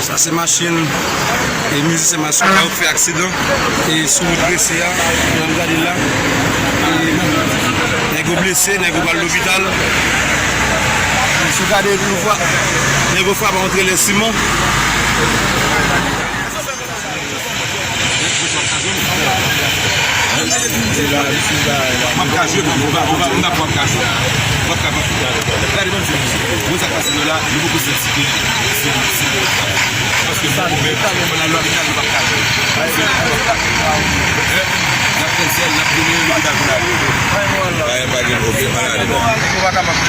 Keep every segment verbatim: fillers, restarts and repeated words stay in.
Sa se machin e mizisyen Masouba yo k fè aksidan e sou wout Gresye a, jan n gade l la. E nèg yo blese, nèg yo pral lopital. Si w gade yon fwa, nèg yo frape antre lè siman. M ap ka jwe, m ap ka jwe. M ap ka jwe. Gade, ban m di nou, moun sa k pase nou la, nou poko santi ke se, se, paske nou ouvè, nou nan lopital, nou p ap ka jwe. N ap tann sèl, n ap tounen lopital pou n ale. Pa gen pwoblèm, pa gen pwoblèm.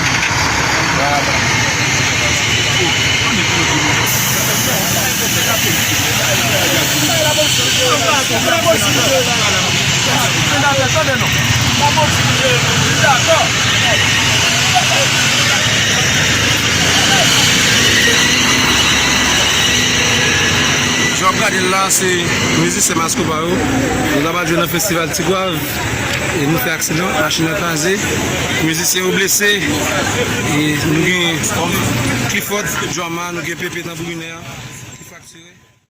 Jan w ap gade l la, se mizisyen Masouba yo. Nou t ap al jwe nan festival Tigwav. E nou fè aksidan, machin nan kraze. Mizisyen yo blese. E nou gen Clifford, drummer, nou gen Pepe, tanbourinè a.